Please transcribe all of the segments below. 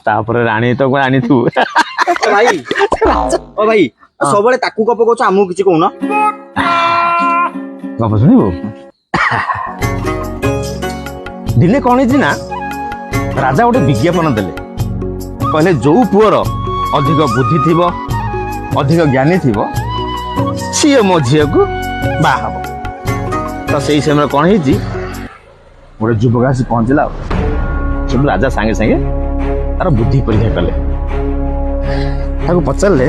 ତାପରେ ରାଣୀ ତ କଣ ଆଣିଥିବୁ। ଓ ଭାଇ, ଓ ଭାଇ, ସବୁବେଳେ ତାକୁ ଗପ କହୁଛ, ଆମକୁ କିଛି କହୁନ। ଗପ ଶୁଣିବୁ? ଦିନେ କଣ ହେଇଛି ନା, ରାଜା ଗୋଟେ ବିଜ୍ଞାପନ ଦେଲେ। କହିଲେ, ଯୋଉ ପୁଅର ଅଧିକ ବୁଦ୍ଧି ଥିବ, ଅଧିକ ଜ୍ଞାନୀ ଥିବ, ସିଏ ମୋ ଝିଅକୁ ବାହା ହବ। ତ ସେଇ ସମୟରେ କଣ ହେଇଛି, ଗୋଟେ ଯୁବକ ଆସି ପହଞ୍ଚିଲା। ଆଉ ସେଠୁ ରାଜା ସାଙ୍ଗେ ସାଙ୍ଗେ ତାର ବୁଦ୍ଧି ପରୀକ୍ଷା କଲେ। ତାକୁ ପଚାରିଲେ,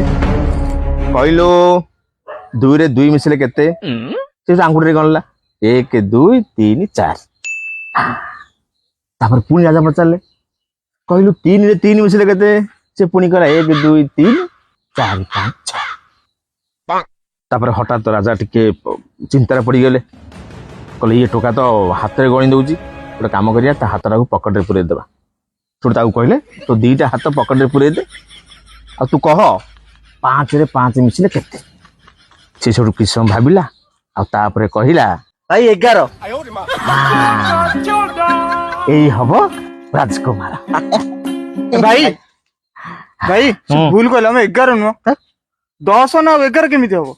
କହିଲୁ, ଦୁଇରେ ଦୁଇ ମିଶିଲେ କେତେ? ସେ ଆଙ୍ଗୁଠିରେ ଗଣିଲା, 1, 2, 3, 4। ତାପରେ ପୁଣି ରାଜା ପଚାରିଲେ, କହିଲୁ, ତିନିରେ ତିନି ମିଶିଲେ କେତେ? ସେ ପୁଣି କହିଲା, 1, 2, 3, 4, 5, 6। ତାପରେ ହଠାତ୍ ରାଜା ଟିକେ ଚିନ୍ତାରେ ପଡିଗଲେ। କହିଲେ, ଇଏ ଟୋକା ତ ହାତରେ ଗଣି ଦଉଛି, ଗୋଟେ କାମ କରିବା, ତା ହାତଟାକୁ ପକେଟରେ ପୁରେଇ ଦେବା। ସେଠୁ ତାକୁ କହିଲେ, ତୋ ଦିଟା ହାତ ପକେଟରେ ପୁରେଇ ଦେ ଆଉ ତୁ କହ, ପାଞ୍ଚରେ ପାଞ୍ଚ ମିଶିଲେ କେତେ? ସେ ସେଠୁ କିଛି ସମୟ ଭାବିଲା ଆଉ ତାପରେ କହିଲା, ଭାଇ, 11। ଏଇ ହବ ରାଜକୁମାର। ଭାଇ, ଭାଇ, ସେ ଭୁଲ କହିଲା। ଆମେ 11 ନୁହଁ, 10 ନା। ଆଉ 11 କେମିତି ହବ?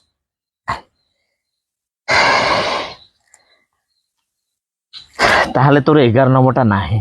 ତାହେଲେ ତୋର 11 ନମ୍ବରଟା ନାହିଁ।